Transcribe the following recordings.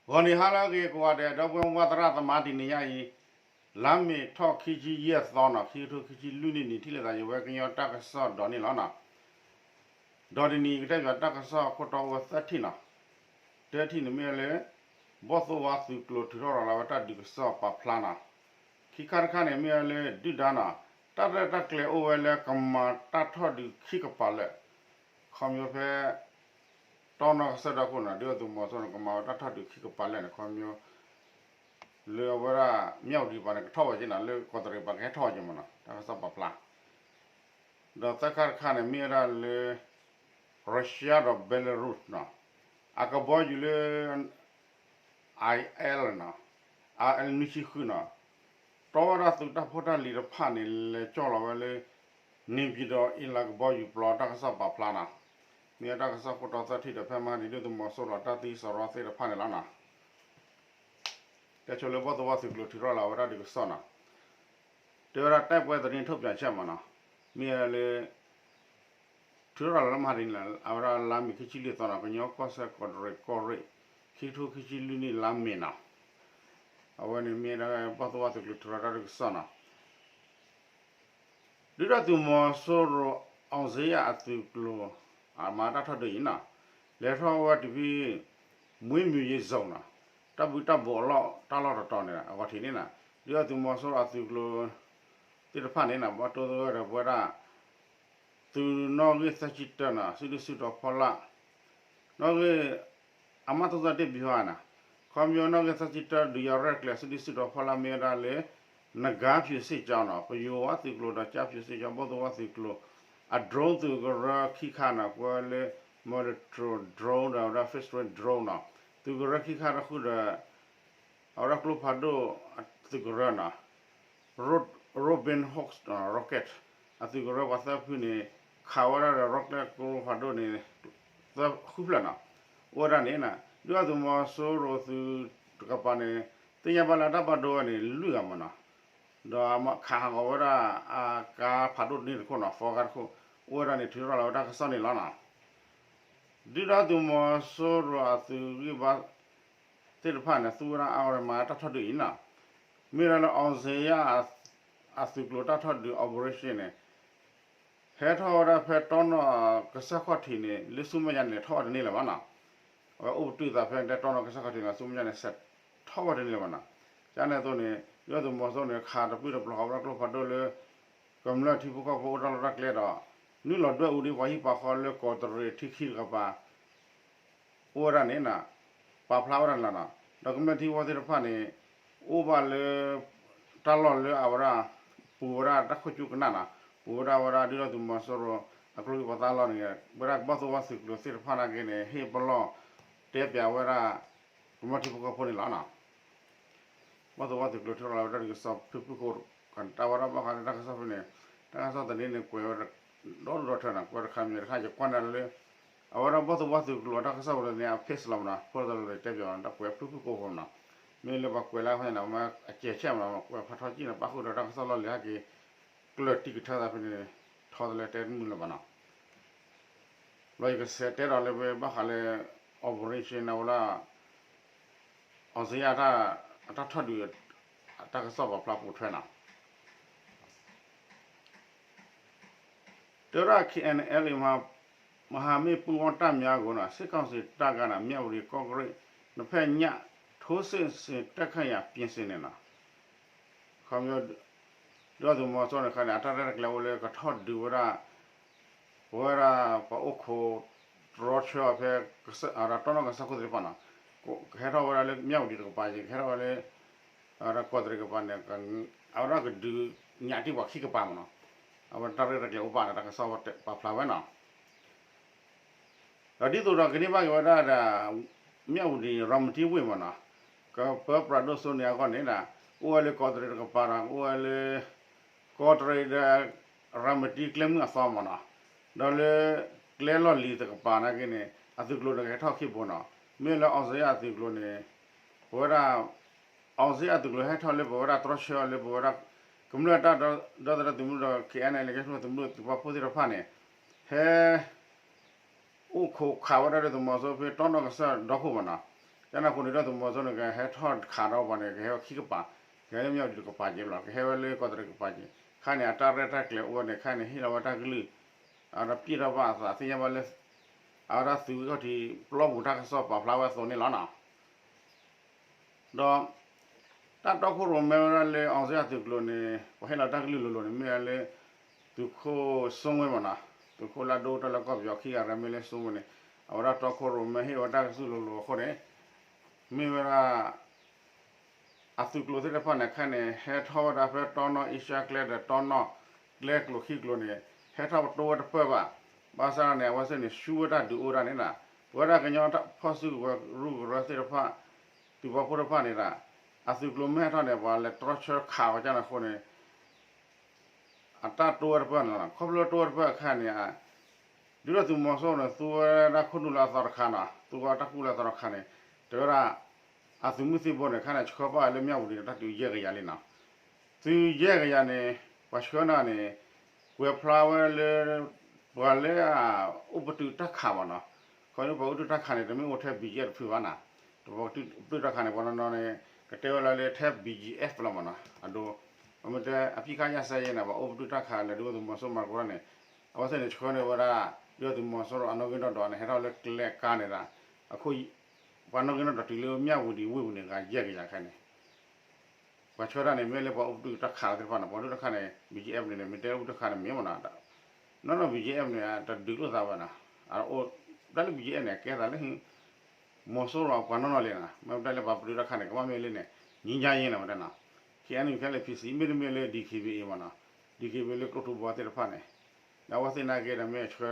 ဂီၤနံၤဟါလၢအဂ့ၤကိးဂၤဒဲး ဒီပုၢ်ဝဲၢ်သရၣ်သမါ တနံၤညါအံၤ လါမ့ၤထီၣ်ခံဆံယဲၢ်သီနီၤ ခံကထိခံဆံလွံၢ်နံၣ်န့ၣ် ထံၣ်လိာ်သးယဝဲကညီတၢ်ကစီၣ်ဒီးန့ၣ်လီၤနီၤ. ဒီးတနံၤအံၤကတဲဘၣ်တၢ်ကစီၣ်ခိၣ်တီအိၣ်ဝဲသၢထံၣ်နီၤ. တထံၣ်န့ၣ်မ့ၢ်ဝဲလၢ ဘီၣ်သိၣ်ဝါသုးကျိၤထုးထီၣ်ရၤလီၤဝဲတၢ်ဒုးကစီၣ်ပာ်ဖျါနီၤ. ခံခါတခါန့ၣ်မ့ၢ်ဝဲလၢဒုၣ်ဒါနီၤ တၢ်ရဲၣ်တၢ်ကျဲၤအိၣ်ဝဲလၢကမၤတၢ်ထီၣ်ဒုးခံကပၤလၢာ် ခီဖျိဖဲ တီနီၣ်ကစၢၢ်ဒီခိၣ်န့ၣ် ဒုၣ်ဒါသုးမီၤစိရိၤန့ၣ် ကမၤဝဲတၢ်ထီၣ်ဒုးခံကပၤလၢာ်န့ၣ် ခီဖျိ လၢအဝဲဒၣ် မၠၣ်ဝတံၤပၤန့ၣ် ကထီၣ်ဝဲက့ၤနီၤ လၢကီးတရံးပၤကဟဲထီၣ်ဝဲက့ၤမးနီၤ တၢ်ကစီၣ်ပာ်ဖျါ ဒီးသၢခါတခါန့ၣ် မ့ၢ်ဝဲဒၣ်လၢ Russia ဒီး Belarus နီၤ အကဘီယူၤလၢ IL နီၤ IL နွံဆံဃုနီၤ တီဝဲဒၣ်သုးတၢ်ဖိတၢ်လံၤတဖၣ်န့ၣ် လဲၤကၠီၣ်လီၤဝဲလၢ န့ၣ်ပၠံၤဒီးအ့လးကဘီယူၤပျီတၢ်ကစီၣ်ပာ်ဖျါနီၤ. မ့ၢ်ဝဲတၢ်ကစီၣ်ခိၣ်တီသၢထံၣ်ဒီး ဖဲမဟါန့ၣ် ဒုၣ်ဒါသုးမီၤစိရိၤတၢ်သံစရီသ့ၣ်တဖၣ်န့ၣ်လီၤနီၤ. တဲဆိလၢဘီၣ်သိၣ်ဝါသုးကျိၤထုးထီၣ်လီၤဝဲဒၣ်ဒုးကစီၣ်နီၤ တဲဝဲဒၣ် တိုက်ပွဲသတင်းထုတ်ပြန်ချက် မးနီၤ မ့ၢ်ဝဲလၢ ထုးထီၣ်လီၤလၢမဟါတနံၤ အဝဲဒၣ်လါမ့ၤခံဆံလွံၢ်သီနီၤ ကညီကီၢ်စဲၣ်ကီးတရံးကီၢ်ရ့ၣ် ခံကထိခံဆံလွံၢ်နံၣ်လါမ့ၤနီၤ. အဝဲန့ၣ်မ့ၢ်ဒၣ်ဘီၣ်သိၣ်ဝါသုးကျိၤထုးထီၣ်တၢ်ဒုးကစီၣ်နီၤ. ဒုၣ်ဒါသုးမီၤစိရိၤ အောင်ဇေယျအသုးကျိၤ အမၤတၢ်ထီၣ်ဒုးအံၤနီၤ လဲၤထီၣ်ဝဲတုၤဖဲ မွေးမြူရေးဇုန်နီၤ တၢ်ဘံၣ်တၢ်ဘိးအလီၢ်တၢ်လီၢ်တတီၤန့ၣ် အဂီၢ်ထံးန့ၣ်နီၤ ဒုၣ်ဒါသုးမီၤစိရိၤအသုးကျိၤ သ့ၣ်တဖၣ်န့ၣ်နီၤ ဘၣ်တိၢ်ဝဲဒီးပဝဲဒၣ် သုးနီၣ်ဂံၢ်သၢဆံတၢနီၤ စုဒုၣ်စုတီၤဖီလာ် နီၣ်ဂံၢ် အမှတ်သုံးဆယ့်တစ်ဗျူဟာနီၤ ခီဖျိနီၣ်ဂံၢ်သၢဆံတၢ ဒုးယၤရဲၣ်ကျဲၤ စုဒုၣ်စုတီၤဖီလာ်မ့ၢ်ဝဲဒၣ်လၢ နဂါးဖြူစစ်ကြောင်းနီၤ ပယိၤဝါသုးကျိၤဒီးကၠါဖြူစစ်ကြောင်း ဘီၣ်သိၣ်ဝါသုးကျိၤ အ drone သုးကရၢခံခါနီၤ ကွဲးလၢ Minotaur drone ဒီးဝဲဒၣ် Fixed-wing drone နီၤ သုးကရၢခံခါတဃုာ်ဒီး အဝဲဒၣ်ကျိဖးဒိၣ်သုးကရၢနီၤ Robin Hood rocket အသုးကရၢပှၤသၢဖုန့ၣ် ခးဝဲဒၣ်ဒီး rocket ကျိဖးဒိၣ်န့ၣ် သၢဃုဖျၢၣ်နီၤ အိၣ်ဝဲဒၣ်န့ၣ် ဒုၣ်ဒါသုးမီၤစိရိၤသုးတကပၤန့ၣ် သ့ၣ်ညါဘၣ်လၢတၢ်ဘၣ်ဒိဝဲန့ၣ် လွံၢ်ဂၤမးနီၤ ဒီးခးဟးဂီၤဝဲဒၣ်အကါဖးဒိၣ်န့ၣ်တခိၣ်နီၤ four ကါတခိၣ် အိၣ်ဝဲဒၣ်န့ၣ် ထုးထီၣ်လီၤဝဲတၢ်ကစီၣ်န့ၣ်လီၤနီၤ. ဒုၣ်ဒါသုးမီၤစိရိၤအသုးဂံၢ်ဘါ သ့ၣ်တဖၣ်န့ၣ် သူဝဲဒၣ်အါဝဲမၤတၢ်ထီၣ်ဒုးအံၤနီၤ မ့ၢ်ဒၣ်လၢ အောင်ဇေယျ အသုးကျိၤတၢ်ထီၣ်ဒုး operation န့ၣ် ဟဲထီၣ်ဝဲဒၣ်ဖဲတီနီၣ်ကစၢၢ်ခီၣ်ထံးန့ၣ် လၢဆူမဲာ်ညါန့ၣ် ထီၣ်ဝဲတန့ၢ်လၢၤဘၣ်နီၤ အဝဲအိၣ်ပတုာ်သးဖဲတဲတီနီၣ်ကစၢၢ်ခီၣ်ထံးန့ၣ် ဆူမဲာ်ညါန့ၣ် စဲးထီၣ်ဝဲတန့ၢ်လၢၤဘၣ်နီၤ ကန့ၣ်အသိးန့ၣ် ဒုၣ်ဒါသုးမီၤစိရိၤန့ၣ် ခးတပှံၢ်တပျီၤဃီဝဲဒၣ်ကျိဖးဒိၣ်လၢ ကမျၢၢ်ထံဖိကီၢ်ဖိအိၣ်တၢ်လီၢ်တၢ်ကျဲဒီး နုာ်လီၤဒွဲၣ်အူဒံးပှၤဟံၣ်ပှၤဃီလၢကီးတရံးထံခံတကပၤ အိၣ်ဝဲဒၣ်န့ၣ် ပာ်ဖျါဝဲဒၣ်န့ၣ်လီၤနီၤ. ဒီးကမျၢၢ်ထံဖိသ့ၣ်တဖၣ်န့ၣ် အိၣ်ဘၣ်လၢ တၢ်လီၢ်လၢအဝဲဒၣ် ပူၤဝဲဒၣ်တၢ်ခိၣ်ကၠူကနၣ်နီၤ, ပူၤဝဲဒၣ်ဝဲဒၣ်ဒုၣ်ဒါသုးမီၤစိရိၤ အကျိချံပှၤသၣ်လီၢ်န့ၣ် ဝဲဒၣ်ဘီၣ်သိၣ်ဝါသုးကျိၤသ့ၣ်တဖၣ်နာ်က့န့ၣ် ဟ့ၣ်ပလီၢ်တဲပၠးဝဲဒၣ် ကမျၢၢ်ထံဖိကီၢ်ဖိန့ၣ်လီၤနီၤ. ဘီၣ်သိၣ်ဝါသုးကျိၤထုးထီၣ်လီၤဝဲဒၣ်တၢ်ဒုးကစီၣ်ဖုၣ်ဖုၣ်ကိာ် တၢ်ဝဲဒၣ်ဘၣ်ဃးလၢတၢ်ကစီၣ်ဖဲန့ၣ် တၢ်ကစီၣ်သန့န့ၣ် ကွဲးဝဲဒၣ်ဒီဒူၣ်ဒီထၢနီၤ, ကွဲးတခါမံၤတခါ ယကွၢ်နၢ်လၢ အဝဲဒၣ်ဘီၣ်သိၣ်ဝါသုးကျိၤအတၢ်ကစီၣ်ဝဲန့ၣ် အဖ့ၣ်စလီၤမနီၤ, ဖိသၣ်လၢတဲပၠးဝဲ တၢ်ကွဲးဖုၣ်ဖုၣ်ကိာ်ဖိနီၤ, မ့ၢ်လၢပှၤကွဲးလၢအဃိန့ၣ် အဝဲအစဲးဆဲးမနီၤ, ကွဲးဖးထီကံၣ်န့ၣ် ပၣ်ဃုာ်ဒီးတၢ်ကစီၣ်လီၢ်လံၤဟဲက့ၤ ကျၢၢ်တံၢ်ကထၢသးဖဲန့ၣ် ထီသလဲတဲတမုာ်လၢၤဘၣ်နီၤ. လီၤယကဆဲးတဲဒီးလၢဘၣ်ဃးလၢ operation န့ၣ်ဝဲဒၣ် အောင်ဇေယျ အတၢ်ထီၣ်ဒုး တၢ်ကစီၣ်ပာ်ဖျါပိာ်ထွဲနီၤ. တဲဝဲဒၣ် KNLA မဟာမိတ်ပူးပေါင်းတပ်များကို စစ်ကောင်စီတပ်က မြဝတီ ကော့ကရိတ် နှစ်ဖက် ည ထိုးစစ်ဆင်တိုက်ခိုက်ရန် ပြင်ဆင်နေတယ်နီၤ. ခီဖျိ ဒုၣ်ဒါသုးမီၤစိရိၤန့ၣ်ခါန့ၣ် အတၢ်ရဲၣ်တၢ်ကျဲၤအိၣ်လၢကထီၣ်ဒုးဝဲဒၣ် ပဝဲဒၣ်ပှၤအိၣ်ခိးတြီဆၢအီၤဖဲ တီနီၣ်ကစၢၢ်ခိၣ်သ့ၣ်တဖၣ်နီၤ, ကဟဲထီၣ်ဝဲဒၣ်လၢ မြဝတီ တကပၤ ကဟဲထီၣ်ဝဲလၢ ကီးတရံးကပၤန့ၣ် အဝဲဒၣ်ကဒုးညၣ်တံၢ်ပှၤခံကပၤမနီၤ, အဝဲတၢ်ရဲၣ်တၢ်ကျဲၤအိၣ်ဘၣ်ဒီးတၢ်ကစီၣ်ပာ်ဖျါဝဲနီၤ. ဒီးဒ်သိးဒီးကန့ၢ်ဘၣ်က့ၤဝဲဒၣ်ဒီး မြဝတီ ရၤမတံဝ့ၢ်မနီၤ, ကပၢပြးဒိၣ်စိန့ၣ်အဂီၢ်န့ၣ်ဒီး အိၣ်ဝဲလၢကီးတရံးတကပၤဒီး အိၣ်ဝဲလၢ ကီးတရံးဒီး ရၤမတံကျဲမုၢ်အသီမနီၤ, ဒီးလၢကျဲလီၢ်လံၤတကပၤနာ်က့န့ၣ် အသုးကျိၤန့ၣ်ကဟဲထီၣ်ခံဘိနီၤ, မ့ၢ်လၢ အောင်ဇေယျ အသုးကျိၤန့ၣ် ပဝဲဒၣ် အောင်ဇေယျ အသုးကျိၤဟဲထီၣ်လၢပဝဲဒၣ်တြီဆၢအီၤလၢပဝဲဒၣ် ကမျၢၢ်တၢ်ဒီသဒၢသုးမုၢ်ဒီး KNLA ကဲထူၣ်သုးမုၢ်သုးပာ်ဖှိၣ်သ့ၣ်တဖၣ်န့ၣ် ဟဲ အိၣ်ခိးခးဝဲဒၣ်ဒီးသုးမီၤစိရိၤဖဲတီနီၣ်ကစၢၢ်ဒီခိၣ်မနီၤ, ကန့ၣ်အဃိန့ၣ် ဒုၣ်ဒါသုးမီၤစိရိၤန့ၣ် ကဟဲထီၣ်ခးဒီးပှၤန့ၣ် ကဟဲဝဲခံကပၤ, ကဟဲလၢမၠၣ်ဝတံၤတကပၤက့ၤဘျီ ကဟဲဝဲလၢကီၢ်သရံးတကပၤက့ၤ, ခါန့ၣ် အတၢ်ရဲၣ်တၢ်ကျဲၤအိၣ်ဝဲန့ၣ် ခါန့ၣ် ဟ့ၣ်လီၤဝဲတၢ်ကလုၢ် အဝဲဒၣ်ပျံၢ်ထီၣ်ဘၣ်အသးသ့ၣ်ညါဘၣ်လၢ အဝဲဒၣ်သုးဝဲခီၣ်ထံးပျီပူၤတၢ်ကစီၣ်ပာ်ဖျါဝဲအသိးန့ၣ်လီၤနီၤ. ဒီး တၢ်တီခိၣ်ရိၣ်မဲဝဲဒၣ်လၢ အောင်ဇေယျသုးကျိၤန့ၣ် ပှၤဟ့ၣ်လီၤတၢ်ကလုၢ်လိၤလိၤန့ၣ် မ့ၢ်ဝဲလၢ သုးခိၣ်စိဝ့မ့ၢ်နီၤ, သုးခိၣ်လၢအဒိၣ်ကတၢၢ်လၢကီၢ်ပယီၤခံဂၤတဂၤမ့ၢ်လၢစိဝ့န့ၣ် အဝဲဒၣ်တီခိၣ်ရိၣ်မဲဟ့ၣ်ဝဲတၢ်ကလုၢ်လိၤလိၤအဃိန့ၣ် မ့ၢ်ဝဲဒၣ် အသုးကျိၤသ့ၣ်တဖၣ်န့ၣ် ခဲန့ၣ် ဟဲထီၣ်ဝဲဒၣ်ဖဲတီနီၢ်အ့ရှါကျဲဒီးတီနီၢ်ကျဲကျိၤခံကျိၤန့ၣ် ဟဲထီၣ်ပတိဝဲတပၢၢ်ဘၣ်. ဘၣ်ဆၣ်န့ၣ် အဝဲသ့ၣ်န့ၣ် ဆူဝဲတၢ်ဒုးအိၣ်ဒၣ်န့ၣ်နီၤ, ပဝဲဒၣ်ကညီဖီၣ်စုကဝဲၤရူၢ်ကရၢသ့ၣ်တဖၣ် သုးပာ်ဖှိၣ်တဖၣ်န့ၣ်ဒီး အသုးကျိၤမ့ၢ်ဟဲထီၣ်န့ၣ် ပှၤလဲၤတြီဆၢခးဝဲကန့ၣ်အဃိန့ၣ် အတၢ်တိဝဲတပၢၢ်န့ၣ်လီၤ. ခီဖျိတိဝဲတပၢၢ်အခါန့ၣ် ဒုၣ်ဒါသုးမီၤစိရိၤန့ၣ် သူဝဲဒၣ်ခိၣ်နူာ်လၢအသီတခါနီၤ, သူဝဲတၢ်ကူၣ်လၢအသီတခါန့ၣ် တဲဝဲဒၣ် အသုးမုၢ်သံၣ်ဘိန့ၣ် ခါန့ၣ် ဆှၢပာ်လၢမၠၣ်ဝတံၤန့ၣ် တၢ်တုၤယဲၢ်ကယၤလံနီၤ. သုးယဲၢ်ကယၤန့ၣ် ပှၤဆှၢန့ၣ်န့ၣ် ကွဲးဖျါဝဲလၢ ပှၤလၢအအိၣ်ပတုာ်တၢ်ခးဘၣ်နီၤ. ခီဖျိပှၤအိၣ်ပတုာ်တၢ်ခးန့ၣ် တမ့ၢ်အိၣ်ထဲ ဘီကၠံအ့ၣ် တဖုဘၣ်နီၤ, တပှၤအိၣ်ပတုာ်တၢ်ခးန့ၣ် ပှၤနီၢ်နီၢ်န့ၣ် ကတဲဝဲလၢလၢထဲ ဘီကၠံအ့ၣ် လီၤမ့ၢ်နီၤ. အဒိ ပမ့ၢ်တဲအပစ်ခတ်ရပ်စဲရေးန့ၣ် ပှၤအိၣ်ပတုာ်တၢ်ခးလၢဒုၣ်ဒါသုးမီၤစိရိၤမၤသကိးန့ၣ် အဝဲသ့ၣ်န့ၣ်ဆှၢန့ၢ်ဝဲဒၣ် ဒုၣ်ဒါသုးမီၤစိရိၤအနီၣ်ဂံၢ်နီၣ်ဒွးန့ၣ် ဟဲထီၣ်လၢကျဲကါန့ၣ်ဒီး အခိၣ် ပှၤနီၣ်ဂံၢ်နီၣ်ဒွးတုၤလၢမၠၣ်ဝတံၤဝ့ၢ်ပူၤန့ၣ် ဂၤယဲၢ်ကယၤခဲန့ၣ် ပှၤဆှၢတၢ်န့ၣ် မ့ၢ်လၢပှၤအိၣ်ပတုာ်တၢ်ခးသ့ၣ်တဖၣ်န့ၣ် ပှၤအိၣ်ပတုာ်တၢ်ခးန့ၣ် မ့ၢ်တဲအိၣ်ပတုာ်တၢ်ခးန့ၣ်မ့ၢ်မ့ၢ်နီၤ, နီၢ်နီၢ် ဘီကၠံအ့ၣ် န့ၣ် တဒုးလိာ်သးဘၣ်နီၤ, အအိၣ် တၢ်လၢ ဘီကၠံအ့ၣ် န့ၣ် ကဲသးလၢ မီၤစိရိၤပှၤနီၢ်နီၢ်လံနီၤ, မ့ၢ်တၢ်လၢပှၤပတုာ်တၢ်ခးန့ၣ် ကဘၣ်မ့ၢ်လၢန့ၣ် ငြိမ်းချမ်းရေး န့ၣ် ဝဲဒၣ်နီၤ, ခဲအံၤန့ၣ် ခဲလၢာ် ဖံစံ မ့တမ့ၢ်လၢ ဒံၣ်ခ့ဘံအ့ၣ် မ့ၢ်နီၤ, ဒံၣ်ခ့ဘံ လၢကျိထူဘီသ့ၣ်တဖၣ်န့ၣ်, ဒီးအဝဲသ့ၣ်နာ်က့ဒီးမ့ၢ်ဆှၢ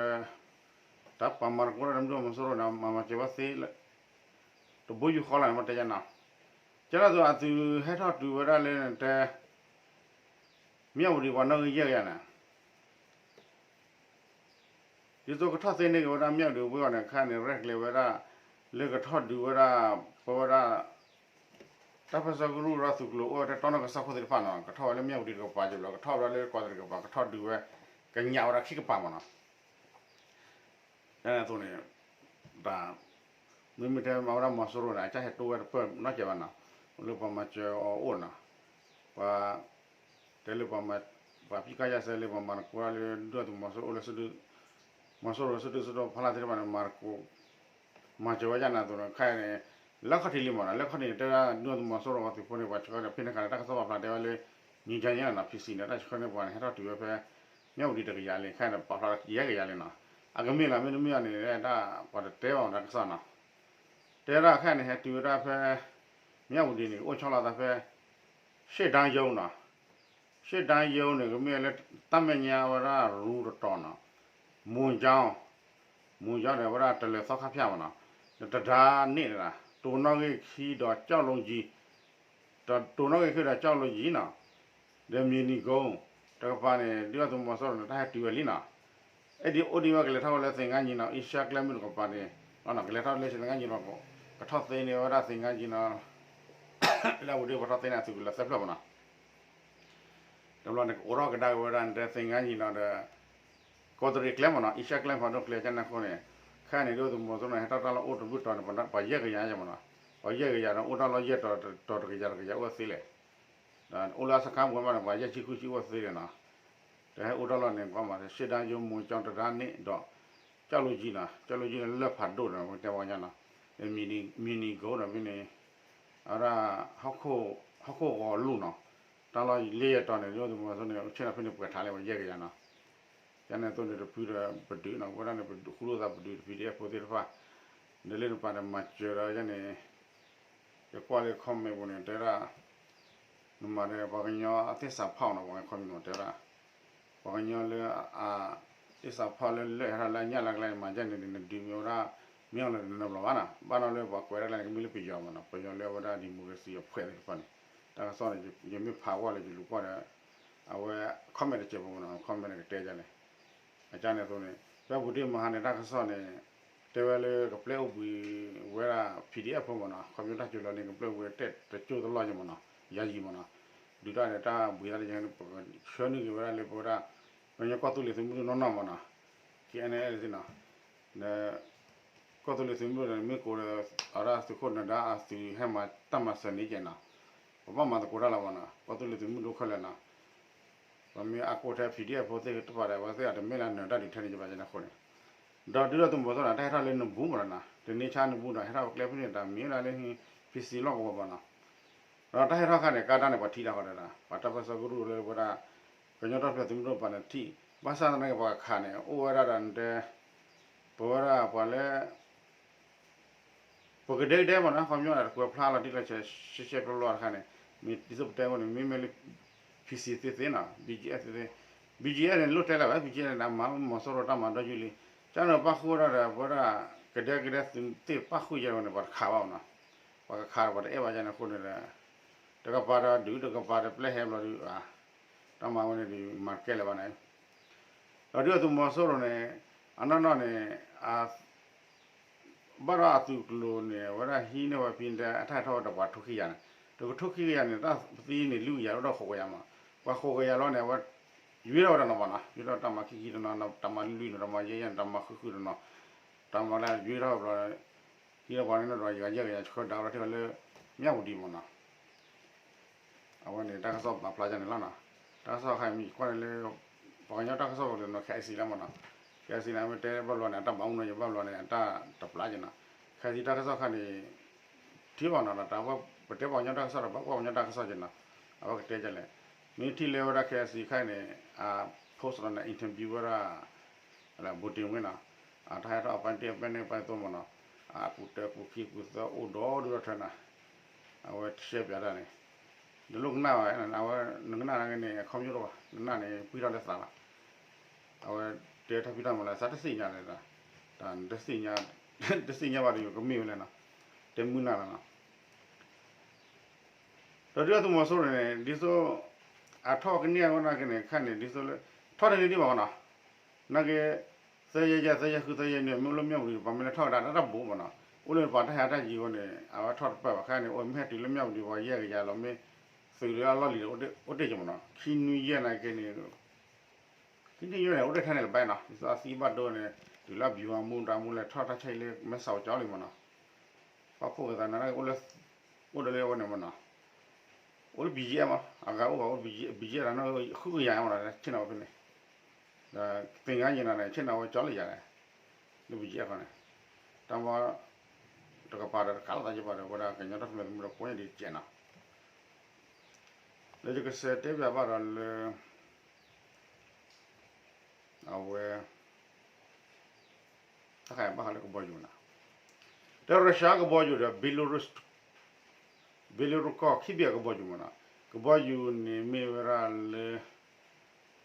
တၢ်ပာ်မၤသကိးတၢ်ဒီးမ့ၢ်ဒုၣ်ဒါသုးမီၤစိရိၤန့ၣ် မၤမၤစၢၤဝဲသ့ တဘိယူၢ်ဃီလီၤန့ၣ် မ့ၢ်တဲယါနီၤ, ကဲဒ်သိးအသုးဟဲထီၣ်တုၤဝဲဒၣ်လၢတဲ မၠၣ်ဝတံၤပှၤနီၣ်ဂံၢ်ယဲၢ်ကယၤန့ၣ် ဒ်သိးကထီၣ်သ့န့ၢ်က့ၤဝဲဒၣ်မၠၣ်ဝတံၤဝ့ၢ်အီၤန့ၣ် ခဲအံၤန့ၣ် ရဲၣ်ကျဲၤဝဲဒၣ် လၢကထီၣ်ဒုးဝဲဒၣ် ပဝဲဒၣ် တၢ်ပၢၢ်ဆၢကရူၢ်ဒီးသုးကျိၤအိၣ်ဝဲတဲတီနီၢ်ကစီၣ်ခိၣ်သ့ၣ်တဖၣ်နီၤ ကထီၣ်ဝဲလၢမၠၣ်ဝတံၤတကပၤက့ၤဘျီ ကထီၣ်ဝဲဒၣ်လၢကီၢ်သရံးတကပၤ ကထီၣ်ဒုးဝဲ ကညးဝဲဒၣ်ခံကပၤမ့ၢ်နီၤ ကန့ၣ်အသိးန့ၣ် တၢ် မ့မ့ၢ်တဲမၤဝဲဒၣ်မီၤစိရိၤန့ၣ် အတၢ်ဟဲတိဝဲတပၢၢ်နီတစဲးဘၣ်နီၤ, လၢပှၤမၤစၢၤအီၤအိၣ်နီၤ, ပှၤ တဲလၢပှၤ ပှၤပစ်ခတ်ရပ်စဲရေး ပှၤမၤသကိးလၢဒုၣ်ဒါသုးမီၤစိရိၤအိၣ်လၢ မီၤစိရိၤ စဒုစဒီဖီလာ်သ့ၣ်တဖၣ်န့ၣ် မၤသကိး မၤစၢၤဝဲဒၣ်န့ၣ်အသိးန့ၣ် ခဲအံၤန့ၣ် လၢခီၣ်ထံးလံမ့ၢ်နီၤ, လၢခီၣ်ထံးန့ၣ် တဲဝဲဒၣ်ဒုၣ်ဒါသုးမီၤစိရိၤအသုးဖိန့ၣ် ပှၤဆှၢဒီးဖဲန့ၣ်ခါန့ၣ် တၢ်ကစီၣ်ပာ်ဖျါတဲဝဲလၢ ငြိမ်းချမ်းရေး နီၤ ဖံစံ န့ၣ် တၢ်ဆှၢန့ၢ်ပှၤန့ၣ် ဟဲထီၣ်တုၤဝဲဖဲ မၠၣ်ဝတံၤတကယၤလံ ခဲအံၤန့ၣ် ပာ်ဖျါယဲၢ်ကယၤလံနီၤ, အကမ့ၢ်လီၤ မ့တမ့ၢ်န့ၣ် တၢ်ပှၤတတဲဘၣ်တၢ်ကစီၣ်နီၤ, တဲဒၣ်ခဲအံၤန့ၣ် ဟဲတုၤဝဲဒၣ်ဖဲ မၠၣ်ဝတံၤန့ၣ် အိၣ်ဆီလီၤသးဖဲ ရှေ့တန်းရုံးနီၤ, ရှေ့တန်းရုံးန့ၣ် ကမ့ၢ်လၢတၢ်မဲာ်ညါဝဲဒၣ်ရူတတီၤနီၤ, မူၤကၠီ မူၤကၠီန့ၣ် အဝဲဒၣ်တလၢၤသီခါဖၠၣ်မ့ၢ်နီၤ, ဒီးတဒါန့ၣ် တိၤနီၣ်ဂံၢ်ခံဒီးကၠီၣ်လိကၠံ တိၤနီၣ်ဂံၢ်ခံဒီးကၠီၣ်လိကၠံနီၤ, ဒီးမံၤနံၤကိ တကပၤန့ၣ် ဒုၣ်ဒါသုးမီၤစိရိၤန့ၣ် တၢ်ဟဲတုၤဝဲလံနီၤ, အဲၣ်ဒိးအိၣ်ဒံးဝဲကလဲၤထီၣ်ဝဲလၢသ့ၣ်ငါညံၤနီၤ, အ့ရှါကျဲမုၢ်တကပၤန့ၣ် ကလဲၤထီၣ်လၢသ့ၣ်ငါညံၤနီၤ, ကထီၣ်သ့န့ၢ်ဝဲဒၣ်သ့ၣ်ငါညံၤနီၤ, လၢအဝဲဒၣ်ပှၤထီၣ်သ့န့ၢ်အသုးကလၢၤသၢဖျၢၣ်မ့ၢ်နီၤ တဘျီန့ၣ် ကအိးထီၣ်ကဒါက့ၤဝဲဒၣ်တဲသ့ၣ်ငါညံၤနီၤဒီး ကီၢ်သရံးကျဲမ့ၢ်နီၤ, အ့ရှါကျဲဖးဒိၣ်ကျဲကန့ၣ်အဃိန့ၣ်, ခဲအံၤန့ၣ် ဒုၣ်ဒါသုးမီၤစိရိၤန့ၣ် ဟဲထီၣ်တၢ်လီၢ်အိၣ်တဘျုးတီၤန့ၣ် ပှၤယဲၢ်ကယၤယဲၢ်မ့ၢ်နီၤ, ပှၤယဲၢ်ကယၤဒီး အိၣ်တၢ်လီၢ်ယဲၢ်တီၤ တီၤတကယၤတကယၤအိၣ်သ့လဲၣ်, အိၣ်လၢအစခါပူၤမ့ၢ်န့ၣ် ပှၤယဲၢ်ဆံဃုဆံအိၣ်သ့လဲၣ်နီၤ, တဟဲအိၣ်တၢ်လီၢ်န့ၣ် ကွၢ်မး ရှေ့တန်းရုံး မူၤကၠီ တဒါန့ၣ်ဒီး ကၠီၣ်လိကၠံနီၤ, ကၠီၣ်လိကၠံန့ၣ်လၢၢ်ဖးဒိၣ်ဒီး ပတဲပှၤကညီနီၤ, မံၤနံၤကိဒီးဖဲန့ၣ် အဝဲဒၣ် ဟီၣ်ခိၣ်ဂီၤလူၢ်နီၤ, တၢ်လီၢ်လၢယဲၢ်တီၤန့ၣ် ဒုၣ်ဒါသုးမီၤစိရိၤန့ၣ် ဆ့ၣ်နီၤဖဲန့ၣ်ပှဲၤထးလၢပှၤယဲၢ်ကယၤနီၤ, ကန့ၣ်အသိးန့ၣ်တဖုဒီးပဒုးနီၤ, ပဝဲဒၣ်န့ၣ် ပဃူလိာ်သးပဒုး ပီၣ်အ့ၣ်ဖိသ့ၣ်တဖၣ်, ဒီးလၢနပၤန့ၣ်မၤစၢၤဒီးယဲန့ၣ်, ယကွၢ်လၢ comment ပူၤန့ၣ် တဲဒၣ် နမၤဒီး ပှၤကညီအသစ္စာဖောက်နီၤ, ပှၤကညီ comment ပူၤတဲဒၣ် ပှၤကညီလၢအ သစ္စာဖောက်လၢလၢဟဲထီၣ်လၢအညၣ်လၢကျါန့ၣ် မၤယဲန့ၣ် နဒုးမ့ၢ်ဝဲဒၣ် မ့ၢ်အီၤလၢနနဘျီဘၣ်နီၤ, ဘၣ်နီၤလၢပှၤကွဲးဒၣ်ကျါန့ၣ် ကမ့ၢ်လၢပယီၤမ့ၢ်နီၤ, ပယီၤလၢအဝဲဒၣ် democracy အဖှဲးသ့ၣ်တဖၣ်န့ၣ်, တၢ်ကစီၣ်န့ၣ် ယမ့ၢ်ဖးဝဲလၢယလူၤကွၢ်ဒီး အဝဲ comment တစဲးဖိမ့ၢ်နီၤ, comment န့ၣ်ကတဲဒ်လဲၣ် အကန့ၣ်အသိးန့ၣ် ဖဲပူၤတ့ၢ်မဟါန့ၣ် တၢ်ကစီၣ်န့ၣ် တဲဝဲလၢကပျဲအိၣ်ဘှံးဝဲဒၣ် PDF ဖိမ့ၢ်နီၤ, ခီဖျိတၢ်စူၤလီၤန့ၣ် ကပျဲအိၣ်ဘှံးတဲတကၠိတလီၢ်ယဲၢ်မ့ၢ်နီၤ, ယၤယံၤမ့ၢ်နီၤ, ဒုးတၢ်န့ၣ်တၢ်ဘှံးသးတယဲၢ်န့ၣ် ပကဆှၢနုာ်က့ၤဝဲဒၣ်လၢပဝဲဒၣ် ပှၤကညီကီၢ်သူလ့ၤသုးမုၢ်ဒိၣ်နီၢ်နီၢ်မ့ၢ်နီၤ, ကန့ၣ်သ့ၣ်နီၤ, ဒီး ကီၢ်သူလ့ၤသုးမုၢ်ဒိၣ်န့ၣ် မ့ၢ်ကိးဒီး အဝဲဒၣ်သုးခိၣ်နၢၤဒါအသုးဟဲမၤတၢ်မၤစၢၤန့ၣ်ကဲနီၤ, ပဘၣ်မၤသကိးတၢ်လီၤမနီၤ, ကီၢ်သူလ့ၤသုးမုၢ်ဒိၣ်ခဲလၢာ်နီၤ, ပမ့ၢ်အကိၢ်ထဲ ဖံးဒံၣ်အဖိသ့ၣ်တဖၣ်ဒီး အဝဲသ့ၣ်အတမ့ၢ်လၢနၢၤတၢ်ဒုးထဲန့ၣ်ဘၣ်ကဲန့ၣ်အဃိန့ၣ်, ဒီးဒုၣ်ဒါသုးမီၤစိရိၤန့ၣ် တၢ်ဟဲထီၣ်လၢနဘူးမနီၤနီၤ, တန့ၢ်ဆါနဘူးဒီး ဟဲထီၣ်ကျဲဖဲန့ၣ် တၢ်မ့ၢ်ဝဲဒၣ်လၢ ဖံစံလီၢ်ကဝီၤမနီၤ, ဒီးတၢ်ဟဲထီၣ်ခါန့ၣ် ကါတၢ်န့ၣ် ပှၤထံၣ်တၢ်ဃီဒီး ပှၤတၢ်ပၢၢ်ဆၢကရူၢ်လၢဝဲဒၣ် ကညီတၢ်ထူၣ်ဖျဲးသုးမုၢ်ဒိၣ်ပှၤန့ၣ်ထံၣ်, ဘၣ်ဆၣ်သနာ်က့ ပှၤကခးန့ၣ် အိၣ်ဝဲဒၣ်ဒီးနတဲ ပဝဲဒၣ်ပှၤလၢ ပကဒဲကဒဲမနီၤ, ခီပညီန့ၣ် တကွဲးဖျါလီၤတံၢ်လီၤဆဲး ရှဲရှဲပျီပျီတခါန့ၣ်, မ့ၢ်ဒ်သိးပတဲဝဲန့ၣ် မ့မ့ၢ်လၢ ဖံစံသ့သ့နီၤ, BGF သ့သ့, BGF န့ၣ် လိၣ်တဲလၢၤဘၣ်, BGF န့ၣ် မၤမီၤစိရိၤတၢ်မၤဒီယုၢ်လံ, ကန့ၣ်ပၣ်ဃုာ်ဝဲဒၣ်ဒီး ပဝဲဒၣ် ကဒဲကဒဲသုးသ့ၣ်ပၣ်ဃုာ်ယဲၢ်ဝဲန့ၣ် ပှၤတခးဘၣ်မနီၤ, ပှၤကခးဒီးပှၤတအဲၣ်ဘၣ်ယဲၢ်န့ၣ်အဃိန့ၣ်ဒီး တကပၤဒီးဒုး တကပၤဒီးပျဲဟဲဘျီဒုး တၢ်မၤဝဲန့ၣ်ဒုး မၤတကဲလၢၤဘၣ်န့ၣ်, ဒီးဒုၣ်ဒါသုးမီၤစိရိၤန့ၣ် အနီၢ်နီၢ်န့ၣ် ဘၣ်ဒီးအသုးကျိၤန့ၣ် အဝဲဒၣ်ဟံးန့ၢ်ဝဲဖဲန့ၣ် အတၢ်ဟဲထီၣ်ဝဲဒီးပှၤထိၣ်ခံကယၤန့ၣ်, တကထိၣ်ခံကယၤန့ၣ် တၢ်ပသံန့ၣ် လွံၢ်ကယၤ အိၣ်ဒီးဃိးကယၤမး, ပှၤဃိးကယၤလီၤန့ၣ် အဝဲရွေးထီၣ်ဝဲတနီၤမးနီၤ, ရွေးထီၣ်တၢ်မၤခံခံတနီၤ, တၢ်မၤလွံၢ်န့ၣ် တၢ်မၤယဲၢ်ယဲၢ်န့ၣ် တၢ်မၤဃုဃုတနီၤ, တၢ်မၤလၢရွေးထီၣ်ဘျီ ဟံးထီၣ်ပှၤန့ၣ်ဒီး ယဂၤယဲၢ်ကယၤ ဆှၢဒၣ်ဝဲထံၣ်ဝဲလၢ မၠၣ်ဝတံၤမးနီၤ အဝဲန့ၣ် တၢ်ကစီၣ်ပာ်ဖျါန့ၣ်လီၤနီၤ, တၢ်ကစီၣ်ခါအံၤမ့ၢ်ကွၢ်န့ၣ်လၢ ပှၤကညီတၢ်ကစီၣ်လၢနီၤ ခဲအံၤစံးလၢမးနီၤ, ခဲအံၤစံးန့ၣ် မ့ၢ်တဲဘၣ်ဘျီန့ၣ် အတၢ်ဘၣ်မူနီၤ ယဘၣ်ဘျီန့ၣ် အတၢ်တပျၢ်က့ၤနီၤ, ခဲအံၤစံးတၢ်ကစီၣ်ခါန့ၣ် ထံၣ်ဘၣ်နီၤ တၢ်ဝဲပတဲပှၤကညီတၢ်ကစီၣ်ဒီး ဘၣ်ကွၢ်ပှၤကညီတၢ်ကစီၣ်က့ၤနီၤ, အဝဲကတဲကလဲၣ်, မ့ၢ်ထံၣ်လၢဝဲဒၣ်ခဲအံၤစံးခါအံၤန့ၣ် အ post လီၤန့ၣ် interview ဝဲဒၣ် ဘူးတံၣ်ဝ့ၣ်နီၤ, အတၢ်ဟဲထီၣ်အပိုင်းတ့ၢ်အပိုင်းန့ၣ်ပိုင်းသိမးနီၤ, အကူၣ်တၢကူၣ်ခံကူၣ်သၢအိၣ်ဒီဒူၣ်ဒီထၢနီၤ, အဝဲရှဲပၠးတၢ်န့ၣ်, နလိၣ်ကနၣ်ဘၣ် အဝဲနကနၣ်န့ၣ် အခီပညီတအိၣ်ဘၣ် နကနၣ်န့ၣ် ပှံၢ်ထီၣ်လၢသးလီၤ, အဝဲတဲတၢ်ဖံးတၢ်မၤလၢသးတသ့ၣ်ညါလၢၤ, တၢ်တသ့ၣ်ညါ, တသ့ၣ်ညါဘၣ်ဒီး ကမ့ၢ်ဝဲလဲၣ်နီၤ, တဲမုၢ်နၤလီၤနီၤ ဒီးဒုၣ်ဒါသုးမီၤစိရိၤန့ၣ် ဒ်သိး အထီၣ်ကန့ၢ်ဝဲနာ်က့န့ၣ် ခါန့ၣ် ဒ်သိးလၢ ထီၣ်တန့ၢ်ဒံးဘၣ်နီၤ, နာ်က့ သၢယဲၢ်ယဲၢ် သၢယဲၢ်ဃု သၢယဲၢ်နွံ မ့ၢ်အိၣ်လၢမၠၣ်ဝတံၤ ပှၤမ့ၢ်လဲၤထီၣ်ကဒါတၢ်တၢ်ဘူးမးနီၤ, အိၣ်လၢပှၤတၢ်ဟဲတၢ်ယံၤအဃိန့ၣ် အဝဲထီၣ်တပၢၢ်ဘၣ် ခါန့ၣ် အိၣ်မ့ၢ်ဟဲတုၤလၢမၠၣ်ဝတံၤ ပှၤယဲၢ်ကယၤလီၤ မ့ၢ်သုးလၢအလီၢ်လံၤဒီး အိၣ်တ့ၢ်က့ၤမးနီၤ, ခံနွံယဲၢ်နာ်က့န့ၣ် ခံနွံယဲၢ်န့ၣ် အိၣ်တ့ၢ်ထဲန့ၣ်လၢၤဘၣ်နီၤ, ဒ်သိးအသံဘၣ်ဒိန့ၣ် တုၤလၢအဘံၤဝဲမူဒါမူ လဲၤထီၣ်တၢ်ဆါဟံၣ်လၢမဲဆီးကၠီလံမးနီၤ, ပာ်ဖှိၣ်ကသးန့ၣ် အိၣ်လၢ အိၣ်ဒီးလၢအဝဲန့ၣ်မးနီၤ, အိၣ်လၢ ဘံၣ်ယဲၢ် မး အဂၤအိၣ်ဘၣ် အိၣ် ဘံၣ်ယဲၢ် တၢ်နီၣ် ဃုကယၤမးနီၤ ဆ့ၣ်နီၤဝဲဖဲန့ၣ်, ဒီးသင်္ဃန်းညီနောင်န့ၣ် ဆ့ၣ်နီၤဝဲကၠီလၢယၤလဲၣ်, လၢ ဘံၣ်ယဲၢ် ခီန့ၣ်, တၢ်မ့ၢ် တကပၤဒီးတကးလိာ်သးယဘၣ်ဒီး အဝဲဒၣ်ကညီတၢ်ထူၣ်ဖျဲးသုးမုၢ်ဒိၣ်ကိးညါဒ်ကဲးနီၤ, လၢယကစဲးတဲပၠးဘၣ်ဒီးလၢ အဝဲ တၢ်ခါအံၤဘၣ်ဃးလၢကဘီယူၤနီၤ, ဒီး Russia ကဘီယူၤဒီး Belarus, Belarus ကီၢ်ခံဘ့ၣ်အကဘီယူၤမးနီၤ, ကဘီယူၤန့ၣ်မ့ၢ်ဝဲဒၣ်လၢ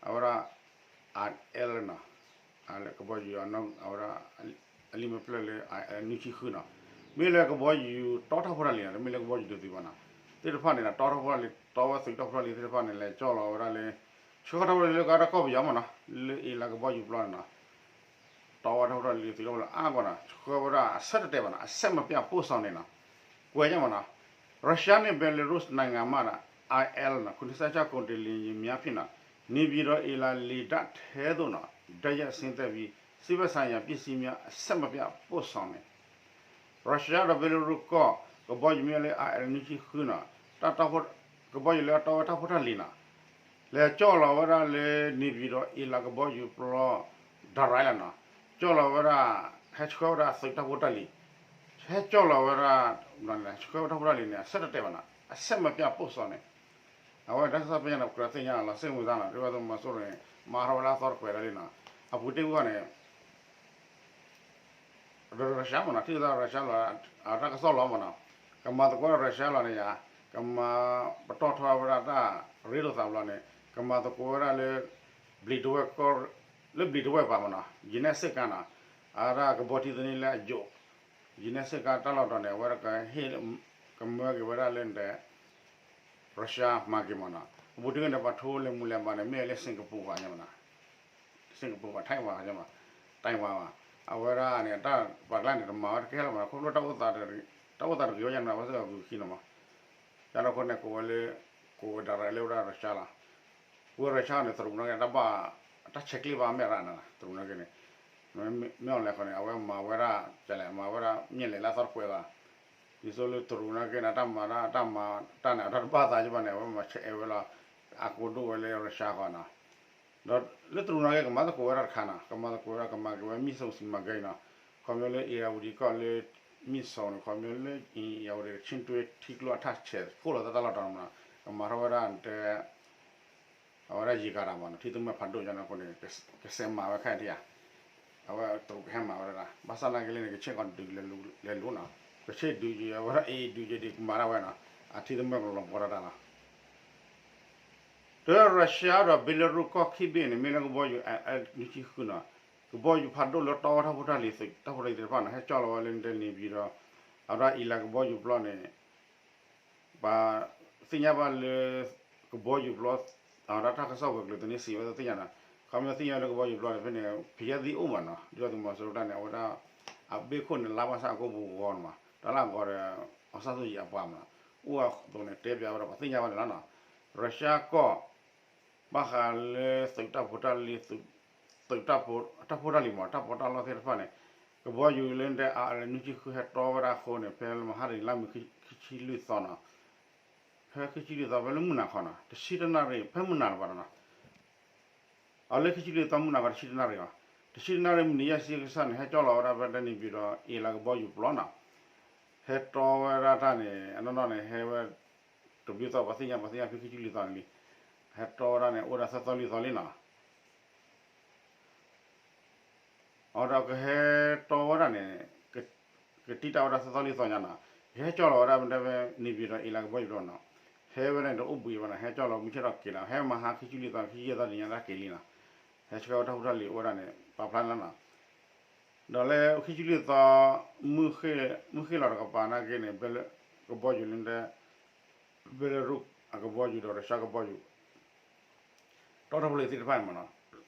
အဝဲဒၣ် IL နီၤ, ကဘီယူၤ အဝဲဒၣ် အလံာ်မဲာ်ဖျၢၣ်လၢ IL နွံဆံဃုနီၤ, မ့ၢ်လၢကဘီယူၤတီထီၣ်ဖိတၢ်လံၤနီၤ, တမ့ၢ်လၢကဘီယူၤဒုးသုးဘၣ်နီၤ, သ့ၣ်တဖၣ်န့ၣ် တီထီၣ်ဖိတၢ်လံၤ တီဝဲသုးထီၣ်ဖိတၢ်လံၤသ့ၣ်တဖၣ်န့ၣ် လဲၤကၠီၣ်လီၤဝဲဒၣ်လၢ ဆှၢထီၣ်ဝဲဒၣ်လၢကဒီးကီၢ်ပယီၤမးနီၤ, လၢအ့လးကဘီယူၤပျီန့ၣ်နီၤ တီဝဲထီၣ်ဖိတၢ်လံၤသုးထီၣ်ဖိတၢ်လံၤအါဂီၢ်နီၤ, ဆှၢဝဲဒၣ်အဆၢတတဲာ်ဘၣ်နီၤ, အဆၢမပျၢ်ပိၢ်စီန့ၣ်နီၤ, ကွဲးညါမးနီၤ, Russia န့ၣ် Belarus နိုင်ငံမှ IL နီၤ ခုနစ်ဆယ့်ခြောက် ကုန်တင်လေယာဉ်များဖြင့်နီၤ, နေပြည်တော် အ့လးလေတပ်ထဲသို့နီၤ တိုက်ရိုက်ဆင်းသက်ပြီး စစ်ဘက်ဆိုင်ရာပစ္စည်းများ အဆင်မပြတ်ပို့ဆောင်နေ Russia ဒီး Belarus ကီၢ် ကဘီယူၤမ့ၢ်လၢ IL နွံဆံဃုနီၤ, တၢ်တီဖိ ကဘီယူၤလၢအတီဝဲတၢ်ဖိတၢ်လံၤနီၤ, လဲၤကၠီၣ်လီၤဝဲဒၣ်လၢ နေပြည်တော် အ့လးကဘီယူၤပျီ ဒၣ်ရၤလီၤနီၤ, ကၠီၣ်လီၤဝဲဒၣ် ဟဲဆှၢဝဲဒၣ်သုးတၢ်ဖိတၢ်လံၤ, ဟဲကၠီၣ်လီၤဝဲဒၣ် ဆှၢဝဲတၢ်ဖိတၢ်လံၤန့ၣ် အဆၢတတဲာ်ဘၣ်နီၤ, အဆင်မပြတ်ပို့ဆောင်နေ အဝဲတၢ်ကစီၣ်ပညါန့ၣ် ကြၢးသ့ၣ်ညါလီၤ စ့ၢ်ကမုာ်သးနီၤ, ဒ်သိးသုးမီၤစိရိၤန့ၣ် မၤထီၣ်ဝဲဒၣ်သီတကွဲးလၢာ်လံနီၤ, အပူၤတ့ၢ်ဝဲန့ၣ် ရၢၡါမးနီၤ, ထံၣ်သးရၢၡါလီၤ အတၢ်ကစီၣ်လီၤမးနီၤ, ကမၤသကိးရၢၡါလီၤန့ၣ်ယါ, ကမၤပတီၢ်ထီဝဲဒၣ်တၢ်ရ့လိာ်သးဘျီန့ၣ် ကမၤသကိးဝဲဒၣ်လၢ ဘျံးတဝဲၢ်ကီၢ် လၢဘျံးတဝဲၢ်ပၤမးနီၤ, ယနဲၣ်စ့ၢ်ကါနီၤ, အဝဲဒၣ်ကဘီထံသနံလၢအယိာ်, ယနဲၣ်စ့ၢ်ကါတၢ်လီၢ်တီၤန့ၣ် အဝဲဒၣ်ကဟ့ၣ် ကမၢက့ၤဝဲဒၣ်လၢနတဲ ရၢၡါမၤက့ၤမးနီၤ, အပူၤတ့ၢ်န့ၣ် ပှၤထိလဲၤမူးလဲၤဘၣ်န့ၣ် မ့ၢ်လၢ Singapore ဘၣ်ညါမးနီၤ, Singapore ဘၣ် Taiwan ဘၣ်ညါမး, Taiwan ဘၣ်, အဝဲဒၣ်န့ၣ် တၢ်ပှၤကျါန့ၣ် တမၤဝဲတကဲလၢၤမးနီၤ, ခီဖျိတၢ်အိၣ်သးတဂ့ၤဝဲညါန့ၣ် အဝဲသ့ၣ်အဂုာ်ခံနီၤမး, ယါဒီးအဃိန့ၣ် ကိးဝဲလၢ ကိးဝဲဒၣ်ရၤလၢဝဲဒၣ်ရၢၡါလီၤ, ပဝဲရၢၡါန့ၣ် သရူးနာ်က့ တၢ်ဘၣ် တၢ်ဆဲးကျိးဘၣ်မဲာ်ရၣ်န့ၣ် သရူးနာ်က့န့ၣ် မ့ၢ်အီၤလဲၣ်ဃီန့ၣ် အဝဲမၤဝဲဒၣ် ကလဲၣ် မၤဝဲဒၣ် မ့ၢ်လဲၣ်လၢအသီတပှဲၤဘၣ်, ဒ်သိးလၢတရူးနာ်က့န့ၣ် အတၢ်မၤတၢ် အတၢ်မၤတၢ်န့ၣ် အတၢ်တဘၣ်သးကဘၣ်န့ၣ် အဝဲမၤဆဲးအဲၣ်ဝဲလီၤ, အကိးဒိၣ်ဝဲလၢ Russia ဃီနီၤ, ဒီးလၢတရူးနာ်က့ ကမၤသကိးဝဲဒၣ်တခါနီၤ, ကမၤသကိးဝဲဒၣ် ကမၤက့ၤဝဲ missile စံးမၤကဲအံၤနီၤ, ခီဖျိလၢ Irrawaddy ကီၢ်လၢ missile န့ၣ် ခီဖျိလၢ Irrawaddy ကဆ့တွ့ထံကျိအထးဆဲး ခိၣ်လီၤသတၢ်လီၢ်တနီၤနီၤ, ကမၤထီၣ်ဝဲဒၣ်တဲ အဝဲဒၣ်ယံာ်ကၤတၢ်မးနီၤ, ထံသမဲဖးဒိၣ်ညါန့ၣ်အဃိန့ၣ် ကစဲးမၤဝဲခဲအံၤဧါ, အဝဲတရူးကဟဲမၤဝဲဒၣ်, ဘၣ်ဆၣ်နာ်က့လၢန့ၣ် ကဆ့ၣ်ကီးဒုးလဲၤလိၤနီၤ, ကဆ့ၣ်ဒုးယံာ် အဝဲဒၣ် အ့ၣ် ဒုးယံာ်ဒံးကမၤဒၣ်ဝဲနီၤ, အထံသမဲကလီၤပှီၢ်တၢ်တၢ်လီၤ, တ Russia ဒီး Belarus ကီၢ်ခံဘ့ၣ်န့ၣ် မ့ၢ်လၢကဘီယူၤ နွံဆံဃုနီၤ, ကဘီယူၤဖးဒိၣ်လၢတီဝဲတၢ်ဖိတၢ်လံၤ တၢ်ဖိတၢ်လံၤသ့ၣ်တဖၣ်နီၤ ဟဲကၠီၣ်လီၤဝဲလၢတဲန့ၣ်ပၠံဒီး အဝဲဒၣ်အံၤလၢကဘီယူၤပျီန့ၣ် ပှၤသ့ၣ်ညါဘၣ်လၢ ကဘီယူၤပျီ အဝဲဒၣ်တၢ်ကစီၣ်ဝဲၤကျိၤသန့စံးဝဲသ့ၣ်ညါနီၤ, ခီဖျိသ့ၣ်ညါလၢကဘီယူၤပျီန့ၣ် ဖဲန့ၣ် ဖံးယဲၢ်သံအိၣ်မးနီၤ, ဒ်သိးသုးမီၤစိရိၤတၢ်န့ၣ် အဝဲဒၣ် အဘ့ၣ်ခိၣ်န့ၣ် လါဘၣ်ဆၣ်အကိာ်ပူၤဂီၤန့ၣ်မး တၢ်လၢအဂီၤဒီး အီၣ်ဆၣ်သူၣ်ယံၤအပှၤမးနီၤ, အိၣ်အသိးန့ၣ် တဲပၠးဝဲဒီးပှၤသ့ၣ်ညါဘၣ်န့ၣ်လီၤနီၤ, Russia ကီၢ် ဘၣ်ဃးလၢသုးတၢ်ဖိတၢ်လံၤ သုးတၢ်ဖိတၢ်လံၤမး တၢ်ပီးတၢ်လီသ့ၣ်တဖၣ်န့ၣ် ကဘီယူၤလၢတဲအါလၢနွံဆံဃုဟဲတီဝဲဒၣ်အဃိန့ၣ် ဖဲလၢမဟါတနံၤလါမ့ၤခံဆံလွံၢ်သီနီၤ, ဖဲခံဆံလွံၢ်သီ ဖဲလၢမုၢ်နၤခီနီၤ တဆံတနၣ်ရံၣ် ဖဲမုၢ်နၤလၢၤဘၣ်နီၤ, အလၢခံဆံလွံၢ်သီမုၢ်နၤခီတဆံတနၣ်ရံၣ်အီၤ, တဆံတနၣ်ရံၣ်မံးနံးယဲၢ်ဆံကစၢ်န့ၣ် ဟဲကၠီၣ်လီၤဝဲဒၣ်ဖဲတဲန့ၣ်ပၠံဒီး အ့ၣ်လၢကဘီယူၤပျီနီၤ, ဟဲတီဝဲဒၣ်တၢ်န့ၣ် အနီၢ်နီၢ်န့ၣ် ဟဲဝဲ တဘျုးသီ ပှၤသ့ၣ်ညါ ပှၤသ့ၣ်ညါဖဲခံဆံလွံၢ်သီန့ၣ်လံ, ဟဲတီဝဲဒၣ်န့ၣ် အိၣ်ဝဲဒၣ်သၢသီလွံၢ်သီလံနီၤ, အဝဲဒၣ်ကဟဲတီဝဲဒၣ်န့ၣ် ကတံၢ်တၢ်ဝဲဒၣ်သၢသီလွံၢ်သီညါနီၤ, ကဟဲကၠီၣ်လီၤဝဲဒၣ်ဖဲတဲဖဲန့ၣ်ပၠံဒီး အ့ၣ်လၢကဘီယူၤပျီနီၤ, ဟဲဝဲဒၣ်န့ၣ်တအိၣ်ဘှံးဘၣ်နီၤ, ဟဲကၠီၣ်လီၤမုၢ်ဆ့ၣ်ထီၣ်က့ၤလီၤ, ဟဲမဟါခံဆံလွံၢ်သီ ခံဆံယဲၢ်သီတနံၤညါတၢ်က့ၤလံနီၤ, ဟဲဆှၢဝဲတၢ်ဖိတၢ်လံၤအိၣ်ဝဲဒၣ်န့ၣ် ပာ်ဖျါလီၤနီၤ, ဒီးလၢခံဆံလွံၢ်သီ မုၢ်ဃ့ၢ်လီၤတကပၤနာ်က့န့ၣ် ကဘီယူၤလၢတဲ Belarus အကဘီယူၤဒီး Russia ကဘီယူၤ တီထီၣ်ဖိလံၤသ့ၣ်တဖၣ်န့ၣ်မးနီၤ,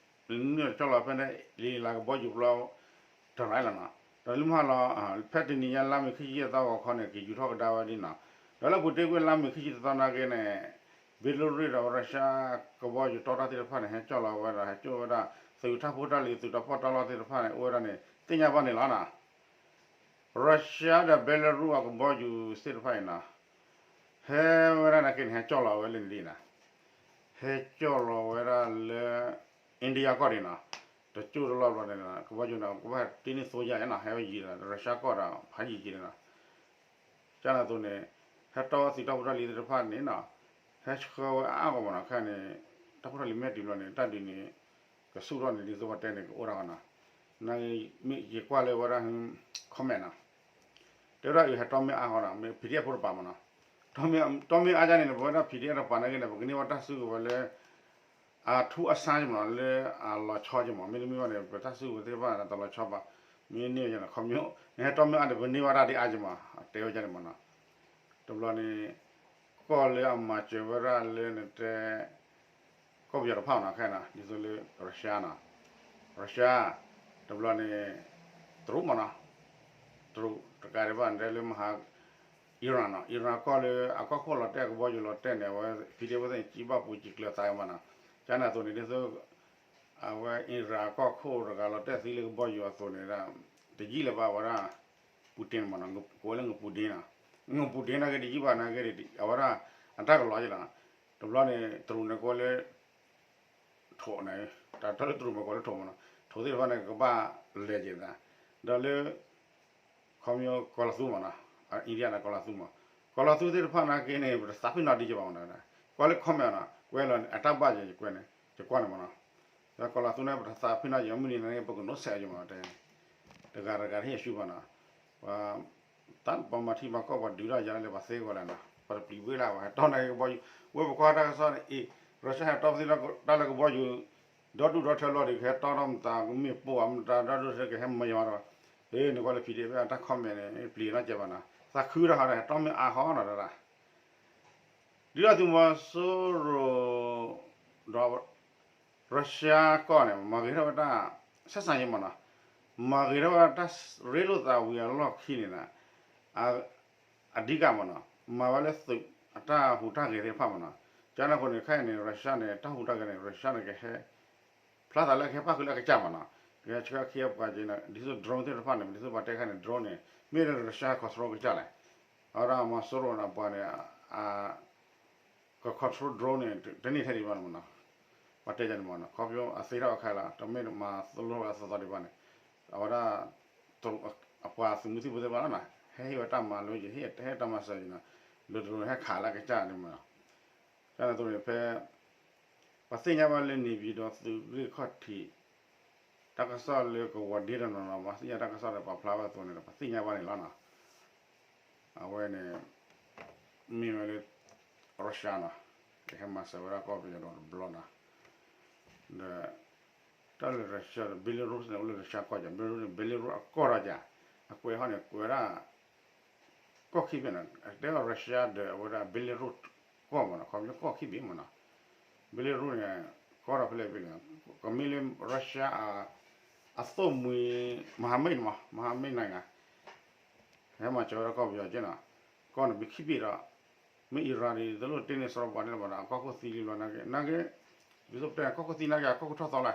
နမ့ၢ်ကၠီၣ်လီၤဖဲန့ၣ် လံာ်လၤကဘီယူၤပျီ တရၢ်လီၤနီၤ, ဒီးလၢမဟါလီၤ ဖဲတနံၤညါလါမ့ၤခံဆံယဲၢ်သီဂီၤခီန့ၣ် ကယူၤထီၣ်ကဒါဝဲဒ်နီၤ, ဒီးလၢပူၤတ့ၢ်ကွံာ်လါမ့ၤခံဆံတသီနာ်က့န့ၣ် Belarus ဒီး Russia ကဘီယူၤတီတၢ်သ့ၣ်တဖၣ်န့ၣ် ဟဲကၠီၣ်လီၤဝဲဒီး ဟဲကၠီၣ်ဝဲဒၣ် သုးတၢ်ဖိတၢ်လံၤ သုးတၢ်ပီးတၢ်လီသ့ၣ်တဖၣ်န့ၣ် အိၣ်ဝဲဒၣ်န့ၣ် သ့ၣ်ညါဘၣ်န့ၣ်လီၤနီၤ Russia ဒီး Belarus အကဘီယူၤသ့ၣ်တဖၣ်အံၤနီၤ, ဟဲဝဲဒၣ်နာ်က့န့ၣ် ဟဲကၠီၣ်လီၤဝဲလၢန့ၣ်ဒ်နီၤ, ဟဲကၠီၣ်လီၤဝဲဒၣ်လၢ India ကီၢ်ဒ်နီၤ, တကၠိၢ်တလီၢ်ဘျီန့ၣ် ကဘီယူၤန့ၣ် ကဘၣ်တ့န့ၢ်သိယါနီၤ, ဟဲဝဲယံၤဒီး Russia ကီၢ်ဒီး ဖးယံၤက့ၤန့ၣ်နီၤ, ကန့ၣ်အသိးန့ၣ် ဟဲတီဝဲသုးတၢ်ဖိတၢ်လံၤသ့ၣ်တဖၣ်န့ၣ်နီၤ, ဟဲဆှၢဝဲအါအါဂီၢ်မးနီၤ, ခဲန့ၣ် တၢ်ဖိတၢ်လံၤမ့ၢ်တုၤဘျီန့ၣ် တၢ်ဒုးန့ၣ် ကဆူၣ်ထီၣ်န့ၣ် ဒ်သိးပတဲန့ၣ် ကအိၣ်ဒၣ်ဂီၢ်နီၤ, နမ့ၢ်ယကွၢ်လၢဝဲဒၣ် comment နီၤ, တဲဝဲဒၣ်အုးဟဲတီမ့ၢ်အါဂီၢ်နီၤ, မ့ၢ် PDF ဖိတပၤမးနီၤ, တီမ့ၢ်အါဒ်န့ၣ်န့ၣ် ပဝဲဒၣ် PDF တပၤနာ်က့န့ၣ် ပကန့ၢ်ဝဲတၢ်စုကဝဲၤလၢ အထူအဆါက့မးနီၤ, လၢအလီၤဆီက့မး, မ့တမ့ၢ်ဘၣ်န့ၣ် ပတၢ်စုကဝဲၤသ့ၣ်တဖၣ်န့ၣ် တလီၤဆီဘၣ်, မ့ၢ်န့ၢ်ဝဲန့ၣ် ခီမ့ၢ် နဟဲတီမ့ၢ်အါန့ၣ် ပန့ၢ်ဝဲဒၣ်ဒ်အါက့မး, တဲဝဲဒ်န့ၣ်မးနီၤ, တဘျီန့ၣ် ကီၢ်လၢအမၤစၢၤဝဲဒၣ်လၢနတဲ ကီၢ်ပယီၤတဖၣ်နီၤ ခဲနီၤ ဒ်သိးလၢ Russia နီၤ, Russia တဘျီန့ၣ် တရူးမးနီၤ, တရူးတကးဒံးဘၣ် နတဲလၢမဟါ Iran နီၤ, Iran ကီၢ်လၢအကီၢ်ခိၣ်လီၤတဲာ် အကဘီယူၤလီၤတဲာ်န့ၣ် အဝဲ PDF ဝဲသ့ၣ်န့ၣ် ကံဘၣ်ပူၤကံကျၢၤသးမးနီၤ, ကန့ၣ်အသိးန့ၣ် ဒ်သိး အဝဲ Iran ကီၢ်ခိၣ်တဂၤလီၤတဲာ်သံလၢကဘီယူၤအသိးန့ၣ်ဒၣ် တယံာ်လၢၤဘၣ်ဝဲဒၣ် Putin မးနီၤ, ကိးဝဲလၢ ငပူဒ့နီၤ, ငပူဒ့နာ်က့ တယံာ်ဘၣ်နာ်က့ အဝဲဒၣ် အတၢ်ကလီၤက့လီၤ, တဘျီန့ၣ် တရူးန့ၣ်ကိးလၢ ထိးန့ၣ် တၢ်တၢ်လၢတရူးမ့ၢ်ကိးလၢထိးမးနီၤ, ထိးသ့ၣ်တဖၣ်န့ၣ် ကဘၣ်လဲၤက့ၤသး, ဒီးလၢ ခီမ့ၢ်ကီၤလီၤသူမးနီၤ, India န့ၣ် ကီၤလီၤသူမး, ကီၤလီၤသူသ့ၣ်တဖၣ်နာ်က့န့ၣ် ပတသးဖ့ၣ်နီၣ်ဒံးက့ၤဘၣ်မးနီၤ, ကွၢ်လၢ comment နီၤ, ကွဲးလီၤန့ၣ် အတၢ်ဘၣ်ယဲၤ ယကွဲးန့ၣ် ယကွၢ်န့ၣ်မးနီၤ, ဒီးကီၤလီၤသူန့ၣ် ပတသးဖ့ၣ်နီၣ်ယဲၤ မုၢ်နံၤန့ၣ် ပကနိးဆဲးယဲၤမးနီၤ, တဂၤတဂၤတဟ့ၣ်ဆူဘၣ်နီၤ, ပှၤ တၢ်ပှၤမၤထံမၤကီၢ်ပှၤဒုးတၢ်ယၤလၢပှၤသ့ဂီၤလဲၣ်နီၤ, ပှၤတပျံၤဝဲလၢ်ဘၣ် ဟဲတီၢ်န့ၣ်ကဘီယူၤ, ဝဲပကွၢ်တၢ်ကစီၣ်န့ၣ် အ့ၣ် Russia ဟဲတီၢ်သ့ၣ်တၢ်လၢကဘီယူၤ ဒီဒူၣ်ဒီထၢလီၤဒံး ကဟဲတီၢ်ထီၣ်မတၤ ကမ့ၢ်ပိၢ်အမတၤ ဒီဒူၣ်ဒီထၢကဟဲမၤယွၤဒီး, နကွၢ်လၢ PDF ဖဲအတၢ် comment န့ၣ် ပျံၤနီၢ်ကဲဘၣ်နီၤ, သးခုတၢ်ဟီဒီး ဟဲတီၢ်မ့ၢ်အါဟီနီၤဒၣ်, ဒ်သိးသုးမီၤစိရိၤ ဒီး Russia ကီၢ်န့ၣ် မၤဂ့ၤထီၣ်ဝဲတၢ် ဆက်ဆံရေးမးနီၤ, မၤဂ့ၤထီၣ်ဝဲတၢ်ရ့လိာ်သးဝံၤအလီၢ်ခံန့ၣ်နီၤ, အဓိကမးနီၤ, မၤဝဲလၢသုးအတၢ်ဟူးတၢ်ဂဲၤသ့ၣ်တဖၣ်မးနီၤ, ကန့ၣ်အဃိန့ၣ် ခဲအံၤန့ၣ် Russia န့ၣ် တၢ်ဟူးတၢ်ဂဲၤန့ၣ် Russia န့ၣ် ကဟဲ ဖျါသးလၢကဟဲပၣ်ဃုာ်လၢအကစၢ်မးနီၤ, ကဟဲဆှၢခံအပှၤက့ၤန့ၣ် ဒ်သိး drone သ့ၣ်တဖၣ်န့ၣ် ဒ်သိးပှၤတဲခါန့ၣ် drone န့ၣ် မ့ၢ်လၢ Russia control ကစၢ်လဲၣ်. အဝဲဒၣ်မီၤစိရိၤန့ၣ် အပှၤန့ၣ် က control drone န့ၣ် တန့ၢ်ထဲဒံးဘၣ်န့ၣ်မနီၤ. ပှၤတဲယၤန့ၣ်မနီၤ ခီဖျိအသ့ထီၣ်အခါလီၤ တမ့ၢ်မၤသလိအသီသီဒံးဘၣ်န့ၣ် အဝဲဒၣ် အပှၤသုးမုၢ်သံၣ်ဘိသ့ၣ်တဖၣ်လီၤနီၤ ဟဲဟ့ၣ်ဝဲတၢ်မၤလိယံၤ ဟ့ၣ်တၢ်မၤစၢၤယံၤနီၤ ဒီး drone ဟဲခးလၢကစၢ်န့ၣ်မနီၤ. ကန့ၣ်အသိးန့ၣ်ဖဲ ပှၤသ့ၣ်ညါဘၣ်လၢ နေပြည်တော် သုးရ့ၣ်ခီၣ်ထံး တၢ်ကစီၣ်လၢကဝီၤဒ့တနီၤနီၤ ပှၤသ့ၣ်ညါတၢ်ကစီၣ်ဒီးပာ်ဖျါဝဲအသိးန့ၣ်ဒီး ပှၤသ့ၣ်ညါဘၣ်န့ၣ်လီၤနီၤ. အဝဲန့ၣ် မ့ၢ်ဝဲလၢ Russia နီၤ ကဟဲမၤစၢၤဝဲဒၣ်ကီၢ်ပယီၤဒီးတဘျီနီၤ. ဒီး တၢ်လၢ Russia ဒီး Belarus န့ၣ် အိၣ်လၢ Russia ကီၢ်ကၢ Belarus န့ၣ် Belarus အကီၢ်ဒီးကၢ အကွဲးဟီန့ၣ် ကွဲးဝဲဒၣ် ကီၢ်ခံဘ့ၣ်နီၤ တဲအီၤ Russia ဒီးအဝဲဒၣ် Belarus ကီၢ်မနီၤ ခီဖျိကီၢ်ခံဘ့ၣ်မနီၤ. Belarus န့ၣ် ကီၢ်ဒီးဖဲလဲၣ်ဖဲလဲၣ် ကမ့ၢ်လၢ Russia အသိၣ်မှံၤ မဟာမိတ် မနီၤ မဟာမိတ်နိုင်ငံ ဟဲမၤစၢၤဝဲဒၣ်ကီၢ်ပယီၤက့နီၤ. ကီၢ်န့ၣ်မ့ၢ်ခံဘ့ၣ်ဒီး မ့ၢ် Iran ဒ်သိးလိၣ်တ့ၢ်န့ၢ်စရီပှၤန့ၣ်လီၤမနီၤ အကီၢ်ခိၣ်သံလံဘျီနာ်က့ နာ်က့ ဒ်သိးပတဲကီၢ်ခိၣ်သံနာ်က့ အကီၢ်ခိၣ်ထီၣ်သီလီၤ.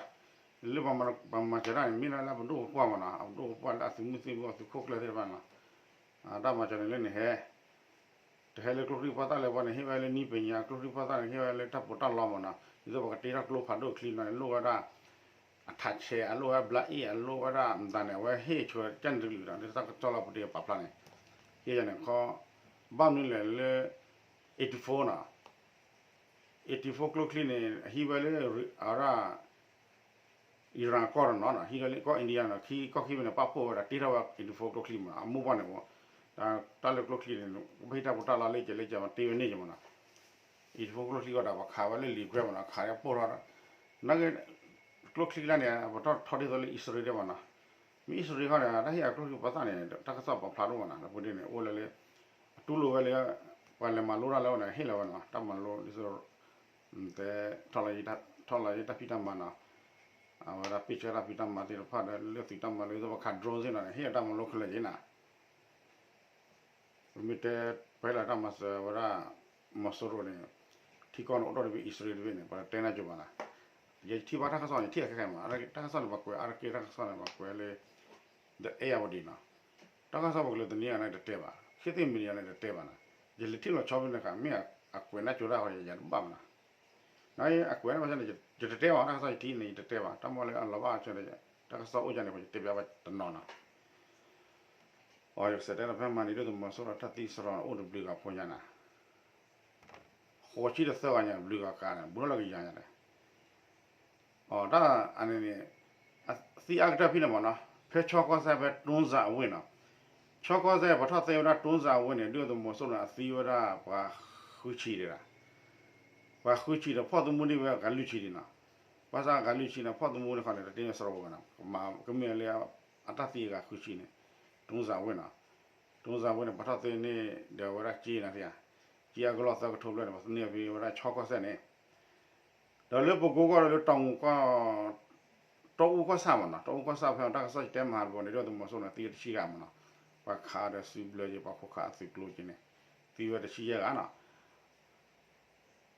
လၢပမၤစၢၤတၢ်န့ၣ် မ့ၢ်လၢပဒိၣ်ပပှၢ်မနီၤ အပဒိၣ်ပပှၢ်လၢအသုးမုၢ်သံၣ်ဘိအသုးခိၣ်ကျၢၢ်သ့ၣ်တဖၣ်န့ၣ်လီၤ. တၢ်မၤစၢၤန့ၣ်လၢန့ၣ်ဟဲ တဟဲလၢကျိချံပှၢ်သၣ်လၢပှၤန့ၣ် ဟ့ၣ်ဝဲလၢနည်းပညာ ကျိချံပှၢ်သၣ်န့ၣ် ဟ့ၣ်ဝဲလၢတၢ်ပီးတၢ်လီမနီၤ ဒ်သိးပကတ့ထီၣ်ကျိဖးဒိၣ်ချံနီၤန့ၣ် လိၣ်ဝဲဒၣ် အထးဆဲး အလိၣ်ဝဲဘျါအ့ၣ် အလိၣ်ဝဲဒၣ်မတၤန့ၣ် အဝဲဟ့ၣ်ဆှၢကၢ်န့ၣ်တကလုာ်ဒီး တၢ်ကစီၣ်လီၤပတ့ၢ်ပာ်ဖျါန့ၣ် ကဲယၤန့ၣ်ခီ ဘၣ်မနုၤလဲၣ်လၢ eighty-four နီၤ eighty-four ကျိချံန့ၣ် အဟံးဝဲလၢ အဝဲဒၣ် Iran ကီၢ်တနီၤနီၤ ဟံးဝဲလၢကီၢ် India နီၤ ခံကီၢ်ခံဘ့ၣ်န့ၣ် ပာ်ဖှိၣ်ဝဲဒၣ်တ့ထီၣ်ဝဲ eighty-four ကျိချံမနီၤ အမိၢ်ပှၢ်န့ၣ်ဝဲ တၢ်လၢကျိချံန့ၣ် ပဟ့ၣ်တၢ်ပီးတၢ်လီလၢကဲးလၢကဲးမး တ့ဝဲန့ၣ်က့မနီၤ eighty-four ကျိချံကီၢ်ဒီး ပှၤခးဝဲလၢလံာ်ကွဲမနီၤ ခးလၢပိၢ်ထီၣ် နာ်က့ ကျိချံကျါန့ၣ် ပထီၣ်ထီဒ်သိးလၢအံၣ်စရ့လးဒဲးမနီၤ မ့ၢ်အံၣ်စရ့လးခီန့ၣ် တၢ်ဟ့ၣ်အကျိချံပှၤသၣ်န့ၣ် တၢ်ကစီၣ်ပာ်ဖျါဒိၣ်မနီၤ ဒီးပဒ်န့ၣ် အိၣ်လၢလၢ အတူၢ်လိာ်ဝဲလၢ ပှၤလဲၤမၤလိတၢ်လၢအီၤန့ၣ် ဟ့ၣ်လီၤဝဲနီၤ တၢ်မၤလိဒ်သိး တဲ ထီၣ်လီၤယတၢ်ဖံးတၢ်မၤနီၤ အဝဲဒၣ်ပ့ၢ်ဆၢတၢ်ဖံးတၢ်မၤသ့ၣ်တဖၣ်ဒီး လၢသုးတၢ်မၤလိဒ်သိးပှၤခး drone သ့ၣ်နီၤန့ၣ် ဟ့ၣ်လီၤတၢ်မၤလိခဲလၢာ်က့နီၤ ပမ့ၢ်တဲ ပဟဲလီၤတၢ်မၤစၢၤဝဲဒၣ် မီၤစိရိၤန့ၣ် ထံကီၢ်န့ၣ်အိၣ်ဒီးတဘ့ၣ် အံၣ်စရ့လးတဘ့ၣ်န့ၣ် ပှၤတဲနၢ်ကၠိဘၣ်နီၤ ယထံၣ်ဘၣ်တၢ်ကစီၣ်န့ၣ် ထံၣ်အခဲခဲမး တၢ်ကစီၣ်န့ၣ် ပှၤကွဲးအါတက့ၢ် တၢ်ကစီၣ်န့ၣ် ပှၤကွဲးလၢ the Irrawaddy နီၤ တၢ်ကစီၣ်ပကလဲၤသန့ၤအီၤန့ၣ်တတဲဘၣ် ခေတ်သစ်မီဒီယာန့ၣ်တတဲဘၣ်နီၤ ယလဲၤထံၣ်လီၤဆီဖဲန့ၣ်ခါ မ့ၢ်အကွဲးနၢ်ကၠိတၢ်ဃီယယၤတဘၣ်မနီၤ နအကွဲးန့ၣ်ဘၣ်န့ၣ် ယတတဲဘၣ် တၢ်ကစီၣ်ယထံၣ်န့ၣ် ယတတဲဘၣ် တၢ်မ့ၢ်လၢအလီၤဘၣ်အီၤန့ၣ် တၢ်ကစီၣ်အိၣ်ယၤန့ၣ် ပှၤယတဲပျးဘၣ်တနီၤနီၤ အီၤ ယကစံးတဲဒီး ဖဲမၤန့ၢ်ဒိၣ်သုးမီၤစိရိၤတၢ်သံစရီန့ၣ် အိၣ်တဘျုးဂၤဖိညါနီၤ ဃိးဆံဒီးသၢဂၤညါ ဘျုးဂၤကါန့ၣ် ဘူးထီၣ်လၢကယၤညါန့ၣ် အီၤ တၢ်အန့ၣ်န့ၣ် သံအါကတၢၢ်ဖဲန့ၣ်မနီၤ ဖဲဆီကီၢ်စဲၣ်ဖဲ တိစၤအဝ့ၢ်နီၤ ဆီကီၢ်စဲၣ် ပှၤထီၣ်သ့ဝဲဒၣ်တိစၤအဝ့ၢ်န့ၣ် ဒုၣ်ဒါသုးမီၤစိရိၤန့ၣ် အသံဝဲဒၣ်ပှၤဃုဆံတဂၤ ပှၤဃုဆံဒီး ဖီၣ်သမူန့ၢ်ဝဲအဂၤလွံၢ်ဆံဒံးနီၤ ဘၣ်ဆၣ်အဂၤလွံၢ်ဆံန့ၣ် ဖီၣ်သမူန့ၣ်ခီန့ၣ် တတ့န့ၢ်စရီပူၤဘၣ်နီၤ ကမ့ၢ်လၢ အတၢ်သံအဂၤဃုဆံန့ၣ် တိစၤအဝ့ၢ်နီၤ တိစၤအဝ့ၢ်န့ၣ် ပှၤထီၣ်သ့န့ၢ်ဒီးဝဲဒၣ်က့နီၤသ့ဧါ က့အကလီၢ်သၢကထိဘျဲၣ်န့ၣ် ပှၤသန့ၢ်ဖဲဝဲဒၣ်ဆီကီၢ်စဲၣ်န့ၣ် ဒီးလၢပကိကီၢ်ဒီးလၢတီမူၤကီၢ် တီအူကီၢ်ဆၣ်မနီၤ တီအူကီၢ်ဆၣ်ဖဲတၢ်ကစီၣ်ယတဲမဟါတဘိန့ၣ် ဒုၣ်ဒါသုးမီၤစိရိၤန့ၣ် သံဝဲတဆံဂၤမနီၤ ပှၤခးဒီးစုဘျၢက့ၤ ပှၤခိးခးအသုးကျိက့ၤန့ၣ် သံဝဲတဆံယဲၢ်ဂၤနီၤ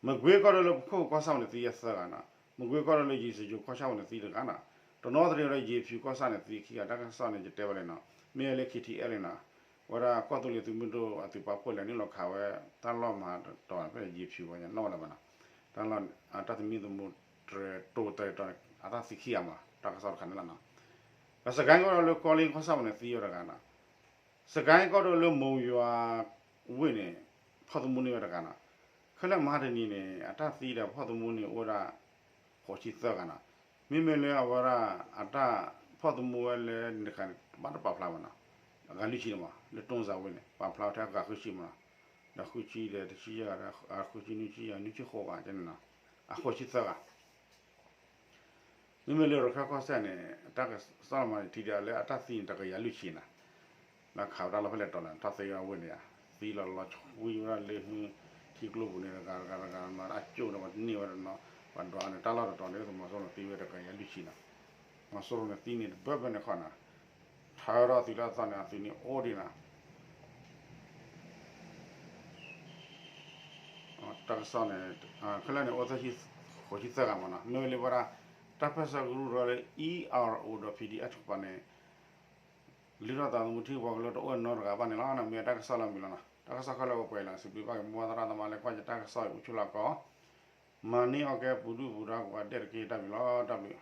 မကွ့ကီၢ်ဒီးလၢပခိၣ်ကီၢ်ဆၣ်ပူၤန့ၣ် သံယဲၢ်သၢဂၤနီၤ မကွ့ကီၢ်ဒီးလၢယ့ၣ်စယိၤကီၢ်ဆၣ်ပူၤန့ၣ် သံတဂၤနီၤ တနီသရံၣ်ဒီးယ့ၣ်ဖၠူၤကီၢ်ဆၣ်န့ၣ် သံခံဂၤ တၢ်ကစီၣ်န့ၣ် ယတဲဝဲလံနီၤ မ့ၢ်လၢ K T L န့ၣ်နီၤ ဝဲဒၣ်ကီၢ်သူလ့ၤသုးမုၢ်ဒိၣ်အသုးပာ်ဖှိၣ်လဲၤနုာ်လီၤခးဝဲ တၢ်လီၢ်မၤတတီၤန့ၣ် ဖဲယ့ၣ်ဖၠူၤဝဲန့ၣ် နီၣ်ဝဲလၢၤဘၣ်နီၤ တၢ်လီၢ် တၢ်သမံသမိးတြဲၤတိၤတၢ်တီၤန့ၣ် အတၢ်သံခံဂၤမး တၢ်ကစီၣ်တခါန့ၣ်လီၤနီၤ ဒီးစကဲကီၢ်ဒီးလၢကီလ့ကီၢ်ဆၣ်ပူၤန့ၣ် သံဝဲတဂၤနီၤ စကဲကီၢ်ဒီးလၢမိၢ်ယွၤဝ့ၢ်န့ၣ် ဖီၣ်သမူန့ၢ်ဝဲတဂၤနီၤ ခဲလၢာ်မဟါတနံၤန့ၣ် အတၢ်သံဒီးဖီၣ်သမူန့ၢ်အိၣ်ဝဲဒၣ် ဃိးဆံသၢဂၤနီၤ မ့မ့ၢ်လၢအဝဲဒၣ် အတၢ်ဖီၣ်သမူဝဲလၢန့ၣ်တခါန့ၣ် ဘၣ်တပာ်ဖျါဘၣ်နီၤ အဂၤလွံၢ်ဆံန့ၣ်မး လၢတိစၤဝ့ၢ်န့ၣ် ပာ်ဖျါဝဲထဲအဂၤဃုဆံမးနီၤ ဒီးဃုဆံဒီးတဆံယဲၢ်ဂၤ ဃုဆံနွံဆံယဲၢ် နွံဆံဃိးဂၤန့ၣ်နီၤ အဃိးဆံသၢဂၤ မ့မ့ၢ်လၢရခဲၣ်ကီၢ်စဲၣ်န့ၣ် တၢ်ကစီၣ်လီၤမးန့ၣ် ထံၣ်ဒၣ်လၢအတၢ်သံန့ၣ် တကယၤလွံၢ်ဆံနီၤ လၢခးဝဲတၢ်လီၢ်ဖဲလဲၣ်တီၤလဲၣ် ထီၣ်သ့ဝဲဝ့ၢ်န့ၣ်ဧါ သံလီၤလီၤဆှံဝဲဒၣ်လၢ ထံကျိပူၤန့ၣ် တဂၤတဂၤတဂၤနီၤ အကၠိၣ်န့ၣ် ပှၤန့ၢ်ဝဲတနီၤ ပှၤဒွးန့ၣ် တၢ်လီၢ်တတီၤန့ၣ် သုးမီၤစိရိၤန့ၣ် သံဝဲတကယၤလွံၢ်ဆံနီၤ မီၤစိရိၤန့ၣ် သံန့ၣ်တဘၢဘၢန့ၣ်ခီနီၤ ထါထီၣ်သုးလၢအသီန့ၣ် အသုးန့ၣ်အိၣ်ဒံးနီၤ တၢ်ကစီၣ်န့ၣ် ခဲလၢာ်န့ၣ် အိၣ်သၢဆံ ဃိးဆံသၢဂၤမးနီၤ မ့ၢ်ဝဲလၢဝဲဒၣ် တၢ်ပၢၢ်ဆၢကရူၢ်ဒီးလၢ E R O ဒီး P D F တကပၤန့ၣ် လုၢ်ထီၣ်သးသမူထံပှၤကလုာ်တအိၣ်နီတဂၤဘၣ်န့ၣ်လီၤ. မ့ၢ်တၢ်ကစီၣ်လၢမံၤလီၤနီၤ. တၢ်ကစီၣ်ခဲလၢာ်အိၣ်ပှဲၤလီၤ. စံးဘျုးဘၣ်က့ၤမိၢ်သရၣ်သမါလၢကွၢ်ယတၢ်ကစီၣ်အံၤ အိၣ်ဆူၣ်လီၤကီး မၤန့ၢ်အီၣ်ကဲပူၤဒုၣ်ပူၤဒါကိးဂၤဒဲးတက့ၢ်. တၢ်ဘျုးလီၤ. တၢ်ဘျုး